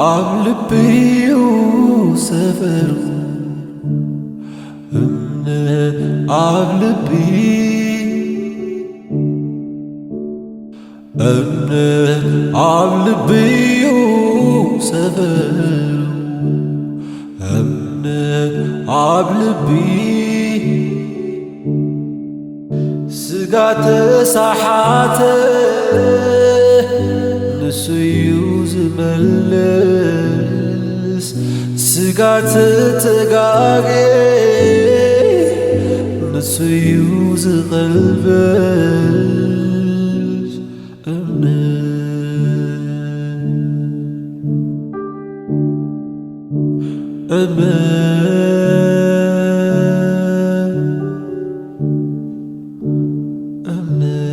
ኣብ ልቢዩ ሰፈሩ እምነ ኣብ ልቢ እምነ ኣብ ልቢዩ ሰፈሩ እምነ ኣብ ልቢ ስጋ ተሳሓተ ንሱ እዩ ዝመልስ፣ ስጋ ተተጋጌ ንሱ እዩ ዝቐልብስ። እምነት፣ እምነት፣ እምነት፣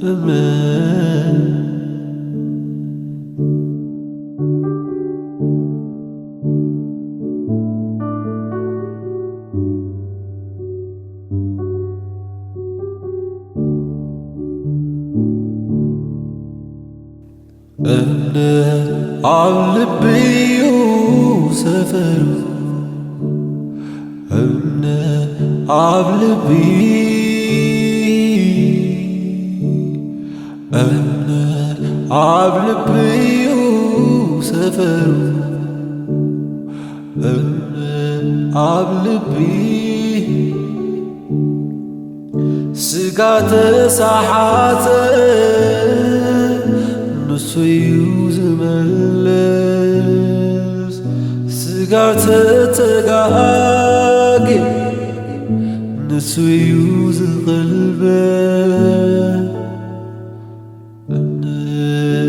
እምነት። እምነት ኣብ ልቢዩ ሰፈሩ፣ እምነት ኣብ ልቢ፣ እምነት ኣብ ልቢዩ ሰፈሩ፣ እምነት ኣብ ልቢ ስጋ ተሳሓተ ንሱ እዩ ዝመልስ፣ ስጋ ተተጋጌ ንሱ እዩ ዝቕልበስ። እምነት፣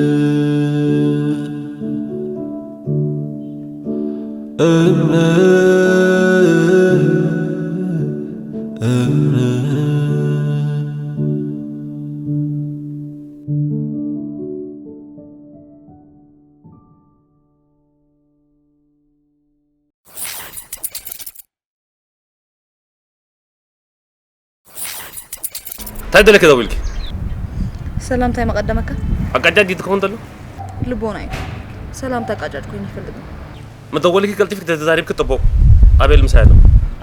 እምነት፣ እምነት። እንታይ ደለኪ ደዊልኪ? ሰላምታይ መቐደመካ? ኣቃጫጭ ትኸውን ተሎ? ልቦና እዩ። ሰላምታ ኣቃጫጭ ኮይኑ ይፈልጥ ነው። መደወልኪ ቀልጢፍኪ ተዛሪብኪ ጥቡቕ። ኣቤል ምሳይ ኣሎ።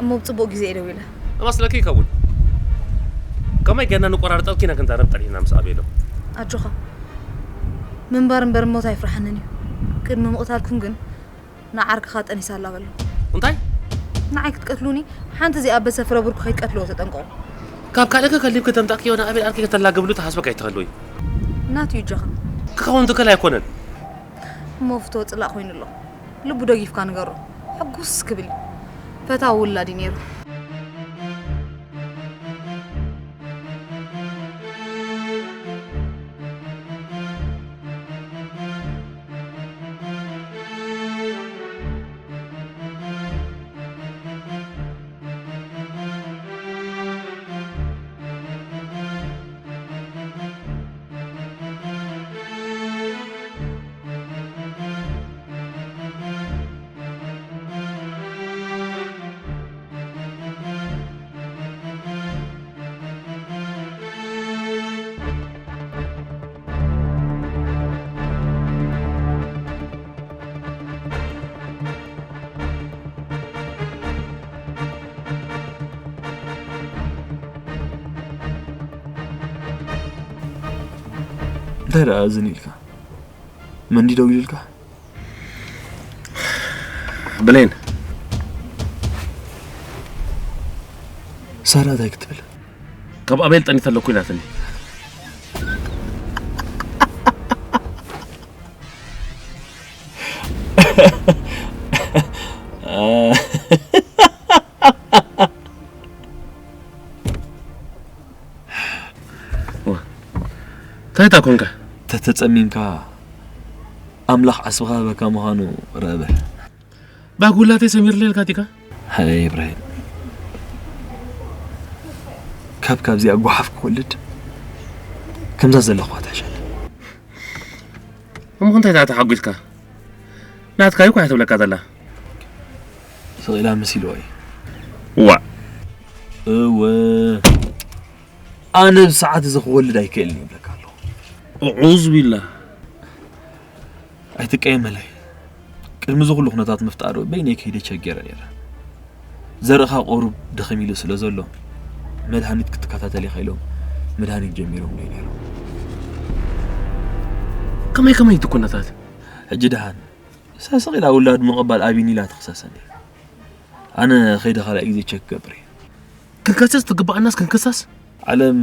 እሞ ብጽቡቕ ግዜ እየ ደዊለ። ኣማስለኪ ይከውን። ከመይ ጌርና ንቆራርጠልኪ ኢና ክንዛረብ ጠሪሕና ምስ ኣቤሎ። ኣጆኻ። ምንባር እምበር ሞት ኣይፍርሓንን እዩ። ቅድሚ ምቕታልኩም ግን ንዓርክኻ ጠኒሳ ኣላ በሎ። እንታይ? ንዓይ ክትቀትሉኒ ሓንቲ እዚኣ በሰፍረ ብርኩ ከይትቀትልዎ ተጠንቀቑ። ካብ ካልእከ ከሊብኪ ተምጣእክዮ ንኣቤል ዓርኪ ከተላግብሉ ተሓስበ ከይትኸልዊ። ናቱ እዩ እጆኻ። ክኸውን ትኽእል ኣይኮነን። እሞ ፍቶ ጽላእ ኮይኑ ኣሎ። ልቡ ደጊፍካ ንገሮ። ሕጉስ ክብል እዩ። ፈታዊ ውላድ እዩ ነይሩ። እንታይ ደኣ እዝን ኢልካ? መን ድዩ ደዊሉልካ? ብሌን። ሳራ እንታይ ክትብል? ካብ ኣቤል ጠኒተ ኣለኩ ኢላትኒ። ዋ፣ እንታይ እታ ኮንካ? ተተጸሚምካ ኣምላኽ ዓስብኻ ሃበካ ምዃኑ ርአ በል። ባጉላተይ ሰሚርለይ ኢልካ ዲካ? ሃየ ኢብራሂም፣ ካብ ካብዚኣ ጓሓፍ ክወልድ ከምዛ ዘለኹዋ ትሕሸኒ። እሞ እንታይ ደኣ ተሓጒስካ? ናትካ እዩ እኮ እያ ትብለካ ዘላ። ስቕ ኢላ መሲልዋ እዩ። ዋእ። እወ። ኣነ ብሰዓት እዚ ክወልድ ኣይክእልን ይብለካ ኣለኹ። ኣዑዝ ቢላህ። ኣይትቀየመለይ። ቅድሚ እዚ ኩሉ ኩነታት ምፍጣሩ በይነይ ከይደ ቸገረ ነይረ። ዘርእኻ ቁሩብ ድኽም ኢሉ ስለ ዘሎ መድሃኒት ክትከታተል ኢኻ ኢሎም መድሃኒት ጀሚሮም ነይሮም። ከመይ ከመይ እቲ ኩነታት? ሕጂ ደሓን ሳስቕ ኢላ ውላድ ምቕባል ኣብይኒ ኢላ ትኽሰሰኒ። ኣነ ከይደ ካልኣይ ግዜ ቸክ ክገብር እየ። ክንከስስ ትግባኣናስ ክንክሰስ? ዓለም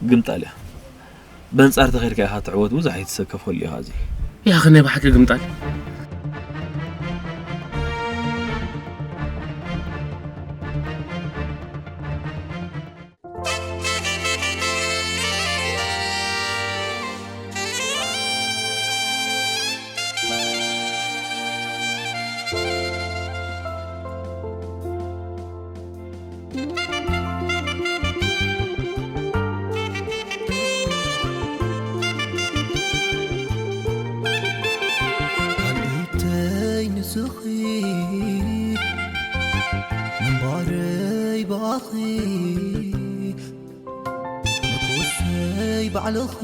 ግምጣል እያ። በንጻር ተኸድካ ኢኻ ትዕወት፣ ብዙሕ ኣይትሰከፈሉ ኢኻ እዚ። ያኺ ናይ ብሓቂ ግምጣል። ካልእተይ ንስኺ ምንባረይ ብኣኺ መኮሰይ ባዕልኺ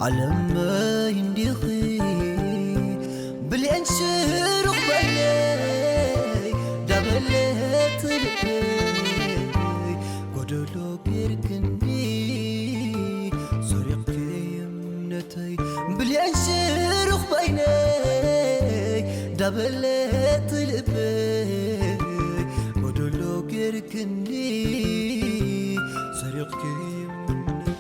ዓለመይ እንዲኺ ብልኤን ሽሩኽ በይነይ ዳበለት ልበይ ጎደሎ ጌርክኒ ሰሪቕኪ እምነተይ ብልኤን ሽሩኽ በይነይ ዳበለት ልበይ ጎደሎ ጌርክኒ ሰሪቕኪ እምነተይ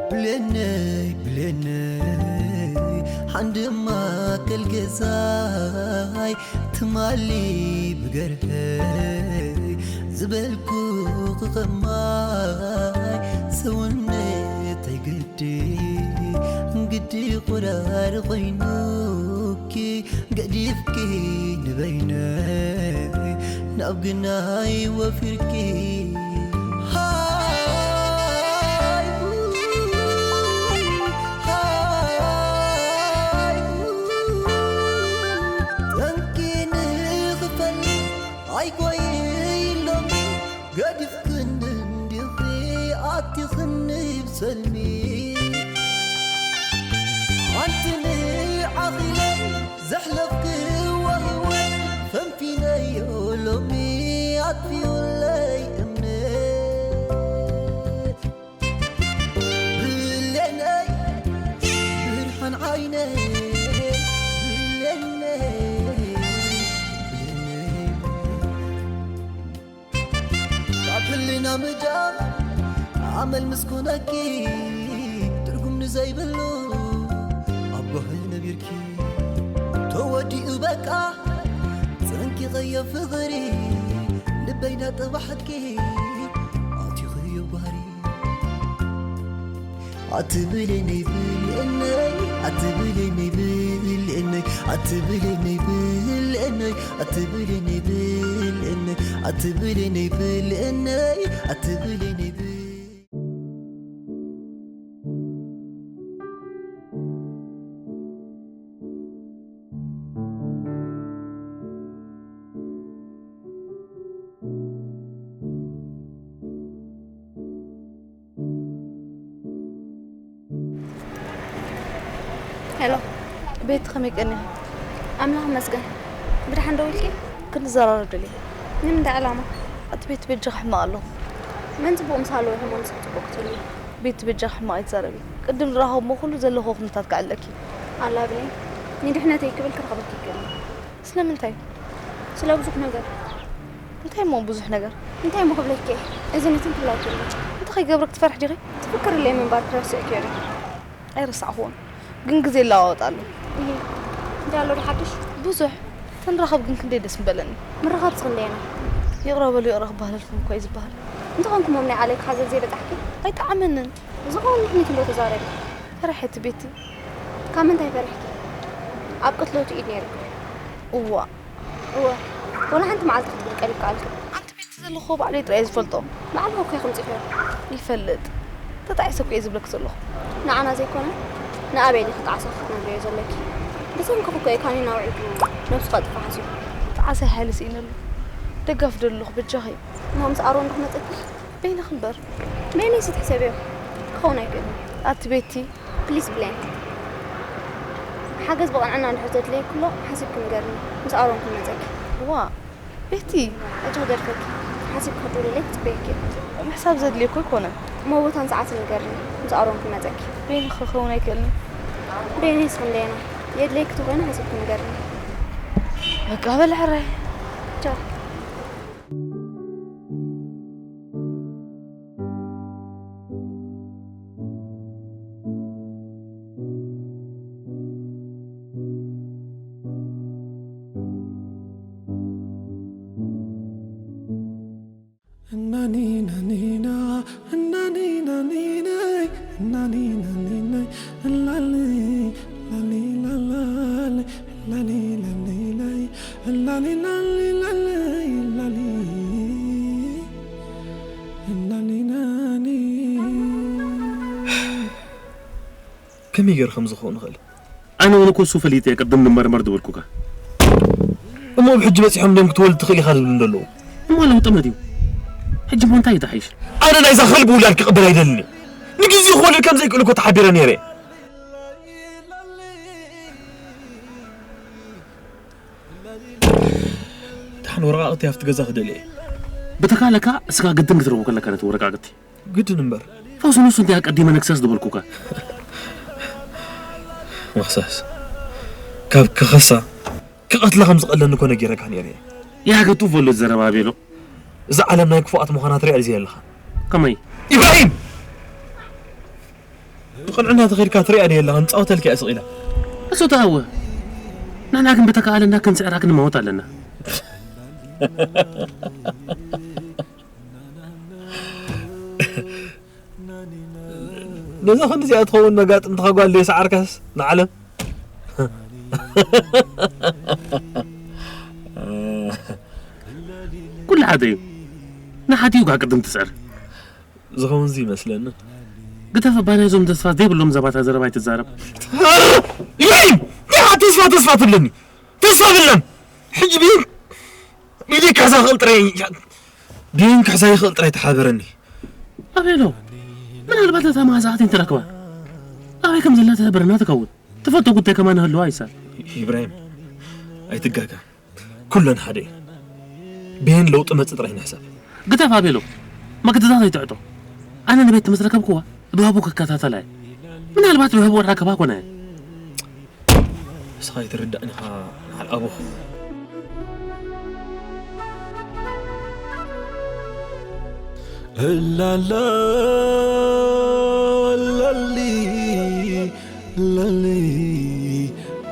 ብሌነይ ብሌነይ ሓንድማ ከልገዛይ ትማሊ ብገርሀይ ዝበልኩ ክኸማይ ሰውነተይ ግዲ ግዲ ቁራር ኮይኑኪ ገዲፍኪ ንበይነይ ናብ ግናይ ወፊርኪ ሃይ ሃይ ጠንቂ ንኽፈል ኣይኮይ ኢሎም ገዲፍክኒ እንዲኺ ኣቲኽኒ ብሰልሚ ኣንቲ ንዓኺ ኢለ ዘሕለፍክዎ ህይወት ፈንፊነዮ ሎሚ ኣጥፊኡለይ እምነት ብሌነይ ብርሃን ዓይነይ ብሌነይ ብሌነይ ካብ ሕልና ምዳም ኣመል ምስ ኮነኪ ትርጉም ንዘይብሉ ኣብ ጓሂ ነቢርኪ ተወዲኡ በቃ ጸንቂቐዮ ፍቕሪ ልበይ ናጠባሕኪ ኣቲኽዮ ጓህሪ ኣትብለነይ ብልእነይ ኣትብለነይ ብልእነይ ኣትብለነይ ብልእነይ ኣትብለነይ ብልእነይ ኣትብለነይ ብልእነይ ኣትብለነይ ብ ሄሎ ቤቲ፣ ከመይ ቀኒኺ? ኣምላኽ ይመስገን። ብደሓን ደው ኢልኪ? ክንዘራረብ ደልየ። ንምንታይ ዕላማ? እቲ ቤቲ በጃኺ ሕማቕ ኣለኹ። መን ጽቡቕ ምስ ሃለወ እሞ ንስኺ ጽቡቕ ክትህልዊ? ቤቲ በጃኺ ሕማቕ ኣይትዛረቢ። ቅድም ዝረኸብሞ ኩሉ ዘለኽዎ ኩነታት ከዕልለኪ። ኣላ ብለይ። ንድሕነተይ ክብል ክረኽበኪ ይክእል። ስለምንታይ? ስለ ብዙሕ ነገር። እንታይ እሞ ብዙሕ ነገር? እንታይ እሞ ክብለኪ እየ? እዚ ነቲ ክብለኪ እየ። እንታይ ከይገብረክ ትፈርሒ ዲኺ? ትፍክርለይ ምንባር ክረስዕክዮ ዲኺ? ኣይረሳዕኹዎን። ግን ግዜ ይለዋወጥ ኣሎ። እሂ። እንታይ ኣሎ ዶ ሓድሽ? ብዙሕ። ተንራኸብ ግን ክንደይ ደስ ምበለኒ። ምርኻብስ ክንደየናይ? ይቕረ በሉ ይቕረ ክበሃለልኩም እኮ እዩ ዝበሃል። እንተኾንኩሞም ናይ ዓለይኪ ሓዘል ዘይበጻሕኪ? ኣይጠዓመንን። ዝኸውን ምኽኒት እንዶ ተዛረቢ። ፈርሐቲ ቤቲ። ካብ ምንታይ ፈሪሕኪ? ኣብ ቅትለቱ ኢድ ነይርኪ። እዋእ። እወ። ዋላ ሓንቲ መዓልቲ ክትብሊ ቀሊልኪ ኣልኪ። ኣንቲ ቤቲ ዘለኽዎ ባዕለይ ጥራይ እየ ዝፈልጦ። ንዓልቦ እኮ ኢኹም ጽፍዮ። ይፈልጥ። ተጣዒሰ እኮ እየ ዝብለኪ ዘለኹ። ንዓና ዘይኮነ ንኣቤል ኢኺ ጣዕሳ ክትነግርዮ ዘለኪ። ብሰንክኺ እኮ እዩ ካኒና ውዒሉ ነብሱ ከጥፍእ ሓሲቡ። ጣዕሳይ ሓይሊ ስኢነሉ። ደጋፊ ዶ ኣለኹ በጃኺ? እሞ ምስ ኣሮን ዶ ክመፀኪ? በይንኺ እምበር። በይነይ ሲ ትሕሰብዮ? ክኸውን ኣይክእልን። ኣቲ ቤቲ። ፕሊስ ብሌን። ሓገዝ ብቕንዕና እንድሕር ተድልየኪ ኣሎ ሓሲብኪ ንገርኒ። ምስ ኣሮን ክመፀኪ። ዋ ቤቲ። ሕጂ ክገድፈኪ። ሓሲብኪ ክትብልለይ ክፅበየኪ እየ። ምሕሳብ ዘድልዮ እኮ ኣይኮነን። እሞ ቦታን ሰዓትን ንገርኒ። ምስ ኣሮን ክመፀኪ። በይንኺ ክኸውን ኣይክእልን። በይነይስ ክንደየና? የድልየኪ ተኾይኑ ሓሲብኪ ንገርኒ። በቃ በል ሕራይ። ቻው። ከመይ ገይሩ ከም ዝኸውን ንኽእል? ኣነ እውን እኮ እሱ ፈሊጠ እየ ቅድም ንመርመር ዝበልኩካ። እሞ ብሕጂ በፂሖም ድዮም ክትወልድ ትኽእል ኢኻ ዝብሉ እንደለዉ? እሞ ለውጢ መድዩ። ሕጂ እሞ እንታይ እዩ ዝሓይሽ? ኣነ ናይዛ ከልቢ ውላድ ክቕበል ኣይደልን እየ። ንግዜኡ ክወልድ ከም ዘይክእል እኮ ተሓቢረ ነይረ እየ። ደሓን ወረቓቕቲ ኣብቲ ገዛ ክደሊ እየ። ብተካለካ እስኻ ግድን ክትረቡ ከለካ ነቲ ወረቃቅቲ። ግድን እምበር። ፈውሱ ንሱ እንታይ ኣቀዲመ ነክሰስ ዝበልኩካ። መክሰስ ካብ ክኸሳ ክቐትላ ከም ዝቐለኒ እኮ ነጊረካ ነይረ እየ። ያገቱ ፎሎ ዘረባ ቤሎ። እዛ ዓለም ናይ ክፉኣት ምዃና ትሪኣ ድዚ ኣለኻ? ከመይ? ኢብራሂም! ብቕንዕና ተኸይድካ ትሪኣ ድየ ኣለኻ? ንጻወተልካ እያ ስቕ ኢላ። እሱ ተኣወ። ንሕና ግን ብተካእለና ክንስዕራ ክንማወት ኣለና። ነዛ ክንዲዚኣ ትኸውን መጋጥምትኻ ጓል ደይሰዓርካስ ንዓለም? ኩሉ ሓደ እዩ። ንሓዲኡ ጋር ቅድም ትስዕር። ዝኸውን እዚ ይመስለኒ። ግደፍ ኣባ ናይዞም ተስፋ ዘይብሎም ዘባታ ዘረባ ኣይትዛረብ። ኢብራሂም! ዲኻ ተስፋ ተስፋ ትብለኒ? ተስፋ ብለን! ሕጂ ብይን ኢደይ ክሕዛ ክእል ጥራይ ብይን ክሕዛ ይኽእል ጥራይ ተሓበረኒ። ኣቤሎ፣ ምናልባት ነታ መዓዛዕቲ እንተረክባ ኣበይ ከም ዘላ ትሕብረና ትኸውን። ትፈልጦ ጉዳይ ከማን ህልዋ ይሳል። ኢብራሂም፣ ኣይትጋጋ። ኩለን ሓደ እየን። ብሄን ለውጢ መጽእ ጥራይ ንሕሰብ። ግደፍ ኣቤሎ፣ መግድታት ኣይትዕጦ። ኣነ ንቤት ትምህርቲ ረከብክዋ፣ ብህቡ ክከታተላ እየ። ምናልባት ብህቡ ራከባ ኮነ። ንስኻ ኣይትርዳእን ኢኻ ንዓል ኣቦኹ። እላላ እላሊ እላሊ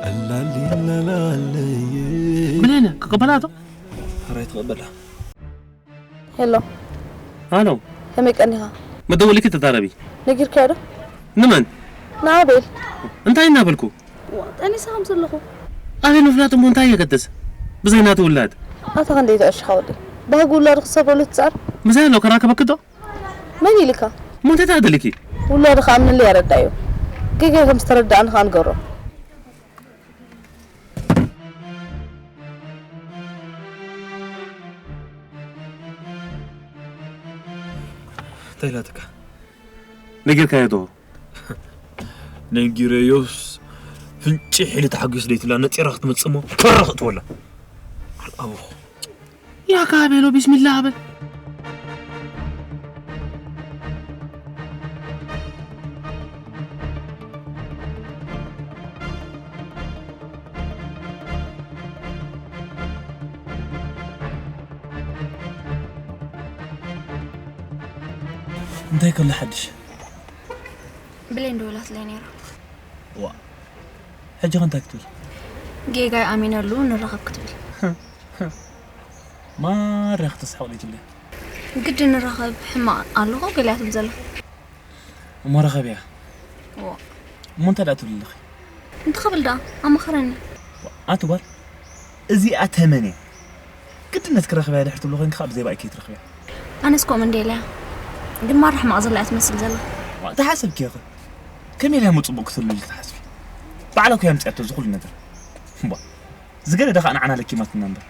እላሊ እላላሊ። ብሌነ፣ ክቕበላ ዶ? ሕራይ ትቕበላ። ሄሎ። ሃሎ። ከመይ ቀኒኻ? መደወሊኪ ተዛረቢ። ነጊርካዮ ዶ? ንመን? ንኣቤል። እንታይ እናበልኩ? ዋ፣ ጠኒሰ ከም ዘለኹ። ኣቤል ምፍላጥ እሞ እንታይ የገድስ? ብዘይ ናቱ ውላድ። ኣታ ክንደይ ትዕሽኻ ወዲ? ባህጊ ውላዱ ክሰብረሉ ትጻር? ምሳይ ኣሎ ከራከበኪ ዶ? መን ኢልካ? እሞ እንታይ ደኣ ደሊኪ? ውላዱ ከኣምነለይ ኣረዳዮ። ጌጋይ ከም ዝተረዳእኒ ከኣ ንገሮ። እንታይ ኢላትካ? ነጊርካዮ ዶ? ነጊረዮስ ፍንጭሕ ኢሉ ተሓጒስ ደይትብላ ነጺራ ክትመጽእ እሞ ፈርኽ እትበላ። ኣቦኹ። ያካ ቤሎ ቢስሚላ በል። እንታይ ከሎ ሓድሽ? ብሌን ደወላትለይ ነይራ። ዋ፣ ሕጂ ከ እንታይ ክትብል? ጌጋይ ኣሚነሉ ንራኸብ ክትብል። ማርያ ክትስሕቕ ደይትብለይ። ግድን ንራኸብ ሕማቕ ኣለኹ ገሊኣ ትብል ዘላ። እሞ ራኸብያ። ዋ። እሞ እንታይ ደኣ ትብሊ ኣለኺ? እንታይ ክብል ደኣ? ኣማኽረኒ። ዋ፣ ኣቲ ጓል፣ እዚኣ ተመን እያ። ግድነት ክረኽብያ ድሕር ትብሎ ኮይንኪ ከኣ ብዘይ ባእኪ ትረኽብያ። ኣነስ ከምኡ እንድየ ኢለያ። ግን ማራ ሕማቕ ዘላ እያ ትመስል ዘላ። ተሓሰብኪ ኢኺ። ከመይ ኢላ እሞ ጽቡቕ ክትህሉ ኢልኪ ትሓስቢ? ባዕላ እኮ እያ ኣምጺኣቶ እዚ ኩሉ ነገር። እምባ፣ ዝገደደ ኸኣ ንዓና ለኪማትና እምበር።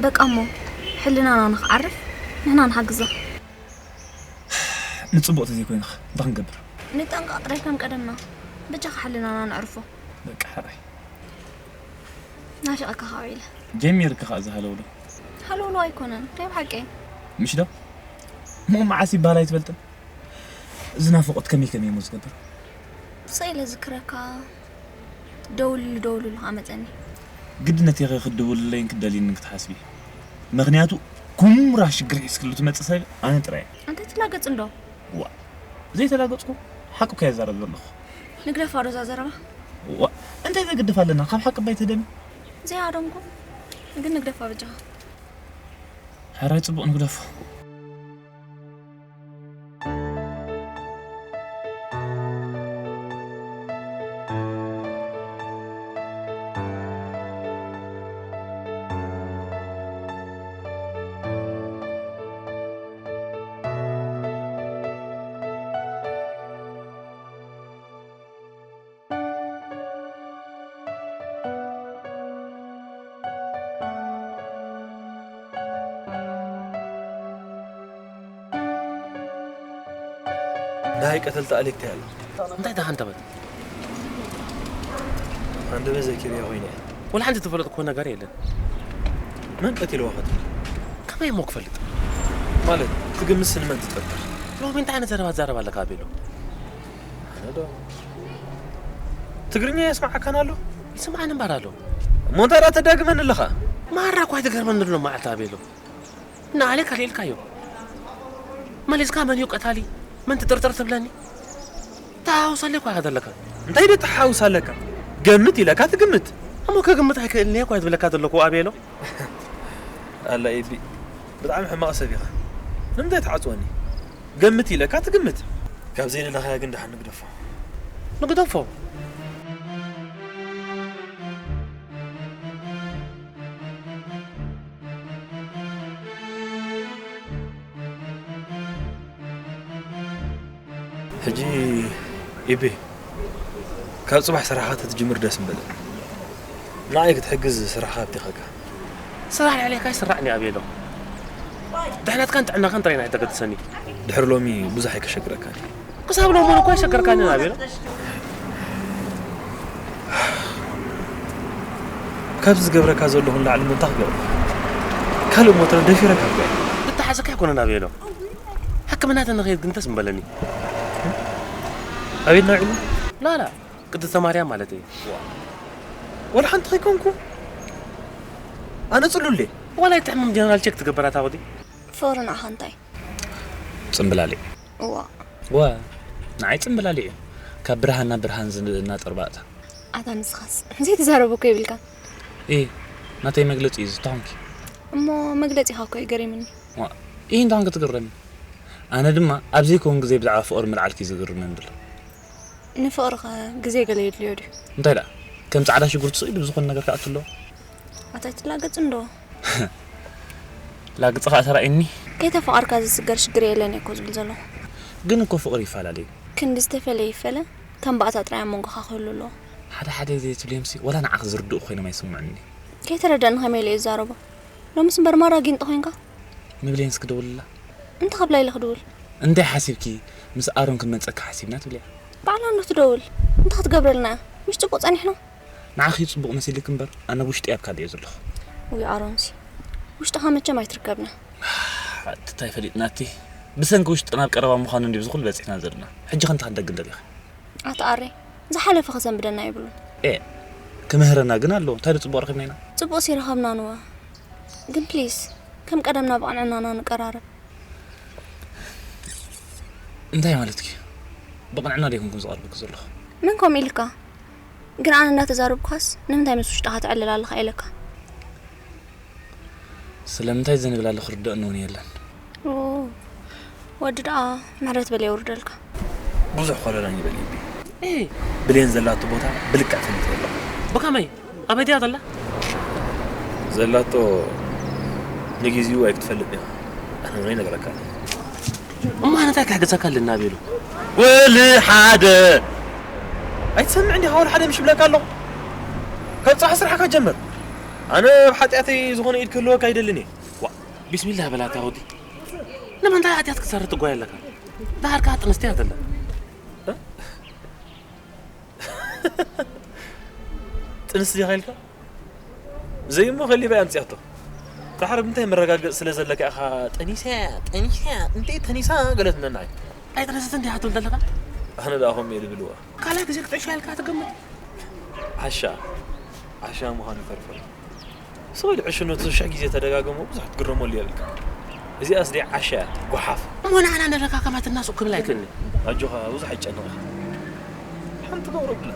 በቃ እሞ፣ ሕልናና ንኽዓርፍ ንሕና ንሓግዛ። ንጽቡቕ ተዘይኮይንኻ እንታይ ክንገብር? ንጠንቀቕ ጥራይ ከም ቀደምና። በጃኻ ሕልናና ነዕርፎ። በቃ ሕራይ። ናፊቐካ ካብ ኢለ። ጀሚርካ ኸኣ ዝሃለውሎ። ሃለውሎ ኣይኮነን፣ ናይ ብሓቂ። ምሽ ዶ? እሞ መዓስ ይበሃል ኣይትፈልጥን? እዚ ናፍቖት ከመይ ከመይ እሞ ዝገብር? ስቕ ኢለ ዝክረካ፣ ደውልሉ ደውልሉ ኸኣ መጸኒ። ግድነት ኢኺ ክትድውልለይን ክትደልይንን ክትሓስቢ። ምኽንያቱ ኩምራ ሽግር ሒዝክሉ ትመጽእ ሰብ ኣነ ጥራይ እየ። ኣንተ ትላገጽ እንዶ? ዋ፣ ዘይተላገጽኩ ሓቂ እኮ እየ ዝዛረብ ዘለኹ። ንግደፋ ዶ እዛ ዘረባ? ዋ፣ እንታይ ዘግድፍ ኣለና? ካብ ሓቂ ባይተደሚ። ዘይሃደምኩ፣ ግን ንግደፋ በጃኻ። ሕራይ ጽቡቕ ንግደፎ። ናይ ቀተልቲ ኣሌክታ ያለ እንታይ ደኣ ሓንተበት? ኣንደበ ዘኪርያ ኮይነ። ወላ ሓንቲ ትፈልጥ እኮ ነገር የለን። መን ቀቲልዋ ኸትብል? ከመይ እሞ ክፈልጥ? ማለት፣ ትግምትስ ንመን ትጠርጥር? ሎሚ እንታይ ዓይነት ዘረባ ትዛረብ ኣለካ ኣቤሎ? ኣነ ዶ? ትግርኛ የስምዓካን ኣሎ? ይስምዓኒ እምበር ኣሎ። እሞ እንታይ ደኣ ተዳግመኒ ኣለኻ? ማራ እኳ ኣይትገርመኒ ኣሎ መዓልቲ ኣቤሎ። ንኣሌክ ኣልዒልካዮ። መሊስካ መን እዩ ቀታሊ? መን ትጥርጥር ትብለኒ? ተሓውሳለይ እኳ ኢኻ ዘለካ። እንታይ ዶ ተሓውስ ኣለካ? ገምት ኢለካ ትግምት። እሞ ክግምት ኣይክእልን እየ እኳ ዝብለካ ዘለኹ ኣቤሎ። ኣላ ኤቢ፣ ብጣዕሚ ሕማቕ ሰብ ኢኻ። ንምንታይ ትዓጽወኒ? ገምት ኢለካ ትግምት። ካብ ዘይደለኻያ ግን ደሓን ንግደፎ። ንግደፎ? ሕጂ ኢቢ፣ ካብ ጽባሕ ስራሕኻ ተትጅምር ደስ ምበለ። ንዓይ ክትሕግዝ ስራሕኻ ኣብቲኸካ። ስራሕ ልዕሌካ ይስራዕ እንዲ ኣቤሎ። ድሕነትካን ጥዕናኻን ጥራይ ንዓይ ተገድሰኒ። ድሕሪ ሎሚ ብዙሕ ኣይከሸግረካን እዩ። ክሳብ ሎሚ እውን እኮ ኣይሸገርካንን ኣቤሎ። ካብዚ ዝገብረካ ዘለኹ ንላዕሊ እሞ እንታይ ክገብር? ካልእ ሞተር ደፊረካ እኮ እየ። ዝተሓዘካ ኣይኮነን ኣቤሎ። ሕክምና ተንኸይድ ግን ደስ ምበለኒ። ኣቤት ናብ ዒሉ? ላላ፣ ቅድስተ ማርያም ማለት እዩ። ወላ ሓንቲ ከይኮንኩ? ኣነ ጽሉል እየ። ዋላ ኣይትሕመም ጀነራል ቼክ ትገብር ኣታ ወዲ። ፍቕሪ ንዓኻ እንታይ? ጽምብላሊዕ። እዋ። ዋ፣ ንዓይ ጽምብላሊዕ እዩ። ካብ ብርሃን ናብ ብርሃን ዝናጠር ባእታ። ኣታ ንስኻስ ዘይትዛረብ እኮ የብልካን። ኢ፣ ናተይ መግለጺ እዩ ዝተኾንኪ። እሞ መግለጺኻ እኮ እዩ ገሪምኒ። ዋ፣ ኢ እንታን ክትግረሚ። ኣነ ድማ ኣብ ዘይከውን ግዜ ብዛዕባ ፍቕሪ ምልዓልኪ ዝግርመኒ ዘሎ። ንፍቕሪ ኸ ግዜ ገለ የድልዮ ድዩ? እንታይ ደኣ? ከም ጻዕዳ ሽጉርቲ ስቕ ኢሉ ብዝኾነ ነገር ክኣቱ ኣለዎ። ኣታ ኣይትላገጽ እንዶ። ላግጺ ኸኣ ተራእዩኒ። ከይተፋቐርካ ዝስገር ሽግር የለን እየ እኮ ዝብል ዘለኹ። ግን እኮ ፍቕሪ ይፈላለ እዩ። ክንዲ ዝተፈለየ ይፈለ፣ ከም ባእታ ጥራይ ኣብ መንጎኻ ክህሉ ኣለዎ። ሓደ ሓደ ግዜ ትብልዮምሲ፣ ወላ ንዓኺ ዝርድኡ ኮይኖም ኣይስምዑኒ። ከይተረደእኒ ከመይ ኢለ እየ ዝዛረቦ? ሎምስ እምበር ማራ ጊንጢ ኮይንካ። ንብሌንስ ክደውልላ? እንታይ ክብላ ኢለ ክድውል? እንታይ ሓሲብኪ? ምስ ኣሮን ክንመጸካ ሓሲብና ትብልያ? ባዕላ እንዶ ትደውል። እንታይ ክትገብረልና እያ? ምሽ ጽቡቕ ጸኒሕና? ንዓኺ ጽቡቕ መሲልኪ እምበር፣ ኣነ ውሽጢ ኣብ ካልእ እየ ዘለኹ። ውይ ኣሮንሲ፣ ውሽጥኻ መቸም ኣይትርከብና። ኣቲ እንታይ ፈሊጥና እቲ? ብሰንኪ ውሽጥና ኣብ ቀረባ ምዃኑ እንድዩ እዚ ኩሉ በጺሕና ዘለና። ሕጂ ከ እንታይ ክንደግም ደሊኺ? ኣታ ኣሬ፣ ዝሓለፈ ክሰንብደና የብሉን። ኤ፣ ክምህረና ግን ኣለዎ። እንታይ ዶ ጽቡቕ ረኺብና ኢና? ጽቡቕሲ ረኸብና ንዋ። ግን ፕሊስ፣ ከም ቀደምና ብቕንዕናና ንቀራረብ። እንታይ ማለትኪ? ብቕንዕና ዶ ኣይኮንኩን ዝቐርበኪ ዘለኹ? መን ከምኡ ኢልካ? ግን ኣነ እንዳተዛረብኩኻስ ንምንታይ ምስ ውሽጥኻ ትዕልል ኣለኻ ኢለካ? ስለምንታይ ዘንብል ኣለኹ ርድኣኒ እውን የለን። ኦ፣ ወዲ ደኣ ምሕረት በል የውርደልካ። ብዙሕ ኮለላኝ በል ይቢ። ኤ፣ ብሌን ዘላቶ ቦታ ብልክዕ ፈሊጠ ኣለኹ። ብኸመይ? ኣበይ ድያ ዘላ? ዘላቶ ንግዜኡ ኣይክትፈልጥ ኢኻ። ኣነ እውን ኣይነግረካን። እሞ ኣነ እንታይ ክሕግዘካ ኣለና ቤሉ? ወልሓደ ኣይትሰምዕ እንዲኻ? ወልሓደ ምሽ ብለካ ኣለኹ። ካብ ጽባሕ ስራሕካ ጀምር። ኣነ ኣብ ሓጢኣተይ ዝኾነ ኢድ ክህልወካ ኣይደልን እየ። ዋ፣ ቢስሚላህ በላታ ወዲ። ንምንታይ ሓጢኣት ክትሰርሕ ትጓየ ኣለካ? ዳሃርካ ጥንስቲ እያ ዘላ። ጥንስቲ ዲኻ ኢልካ? ዘይሞ ከሊባ እያ ኣምፅያቶ። ዳሕር ብምንታይ መረጋገፂ ስለ ዘለካ ኢኻ ጠኒሳ እያ፣ ጠኒሳ እያ፣ እንተይ ተኒሳ ገለ ትብለና እያ። ኣይጠነሰትን ዲኻ ትብል ዘለኻ? ኣነ ደኣ ከምኡ እየ ዝብልዋ። ካልኣይ ግዜ ክትዕሾ ኢልካ ትገምት? ዓሻ፣ ዓሻ ምዃኑ ይተርፈሉ። ስቕ ኢሉ ዕሽነቱ ሽሕ ግዜ ተደጋገሞ ብዙሕ ትግረመሉ የብልካ። እዚኣስ ደይ ዓሻ እያ፣ ጓሓፍ። እሞ ንዓና ንረካከባትና ሱቕ ክብል ኣይክእልን። ኣጆኻ፣ ብዙሕ ኣይጨነቕ ኢኻ። ሓንቲ ገብሮ ብላ።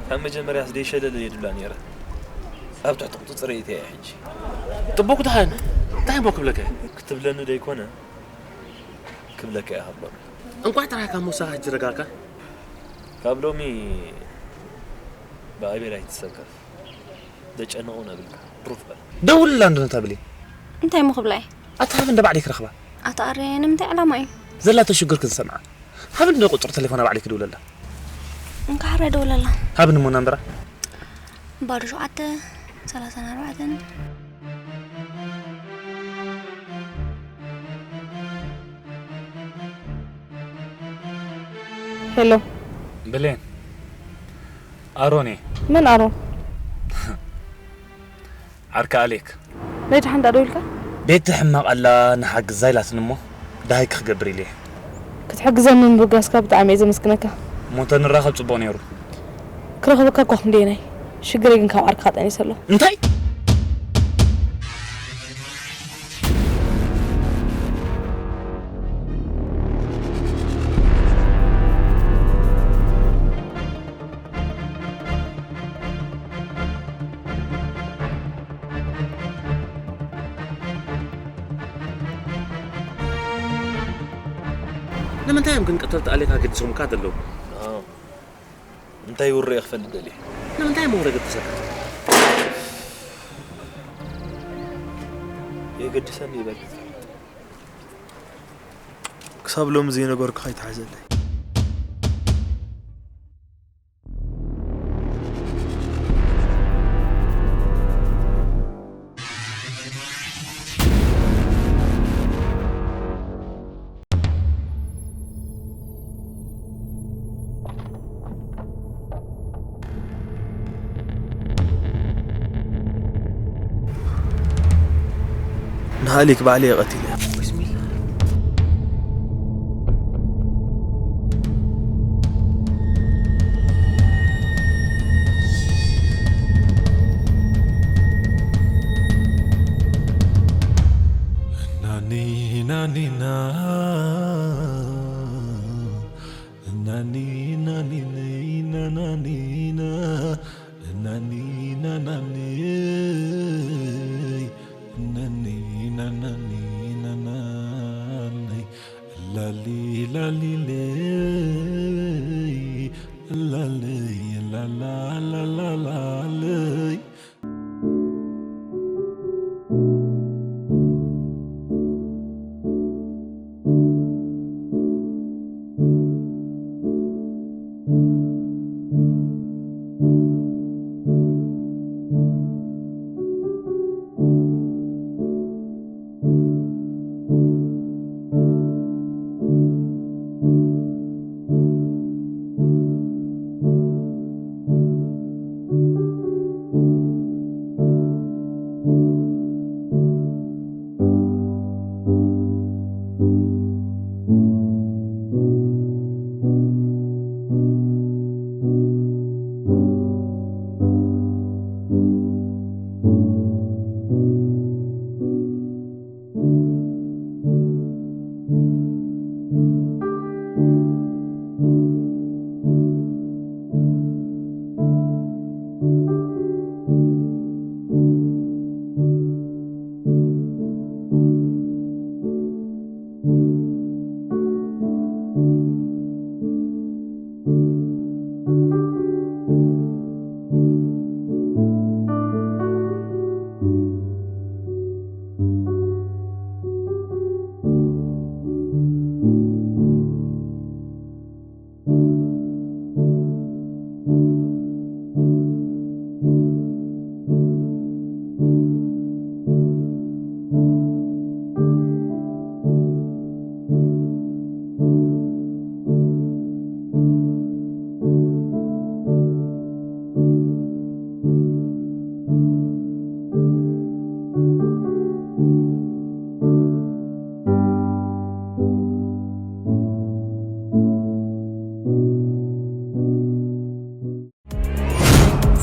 ካብ መጀመርያስ ደይ ሸለል እየ ድብላ ነይረ። ኣብ ትሕቲ ቁፅፅር እየ ሕጂ። ጥቡቕ ደሓን፣ እንታይ እሞ ክብለካ እየ? ክትብለኒ ደይኮነ፣ ክብለካ እየ ሃብሎሚ። እንቋዕ ጥራይ ካብ ምውሳኻ ሕጂ ረጋካ። ካብ ሎሚ ብኣቤል ኣይትሰከፍ። ዘጨንቑ ነብልካ። ብሩፍ በል። ደውልላ እንዶ ነታ ብሌን። እንታይ እሞ ክብላ እየ? ኣታ ሃብ እንደ ባዕለይ ክረኽባ። ኣታ ኣርያየ ንምንታይ ዕላማ እዩ? ዘላቶ ሽግር ክንሰምዓ። ሃብ እንዶ ቁጽሪ ተሌፎና ባዕለይ ክድውለላ። እንካ ሕራይ ደውለላ። ሃብ ንሞ ናምበራ። ባዶ ሸውዓተ ሰላሳን ኣርባዕተን። ሄሎ። ብሌን። ኣሮን እየ። መን ኣሮን? ዓርካ ኣሌክ። ናይ ደሓን ዳኣ ደው ኢልካ? ቤቲ ሕማቕ ኣላ ንሓግዛ ኢላትኒ እሞ ደሃይ ክገብር ኢለ እየ። ክትሕግዘኒ ምብጋስካ ብጣዕሚ እየ ዘመስግነካ። እሞ እንተንራኸብ ጽቡቕ ነይሩ። ክረኽበካ እኳ ክንደየናይ። ሽግረይ ግን ካብ ዓርካ ጠኒሰ ኣሎ። እንታይ? ንምንታይ እዮም ግን ቀተልቲ ኣሌካ ገዲሶምካ ዘለዉ? ኣዎ። እንታይ ውረ እየ ክፈልጥ ደልየ? ንምንታይ እሞ ወረ ገድሰካ? የገድሰኒ ይበል። ክሳብ ሎሚ ዘይነገርኩኻ ኣይትሓዘለይ። ንሃሊክ ባዕለይ እየ ቀቲለያ። ናኒ ናኒ ና፣ ናኒ ናኒ ነይ ና ናኒ ና፣ ናኒ ና ናኒ፣ ናኒ ና ናኒ ና ናኒ፣ ላሊ ላሊ ለይ፣ ላለይ ላላ ላላ ላለይ።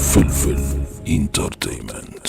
ፍልፍል ኢንተርተይመንት።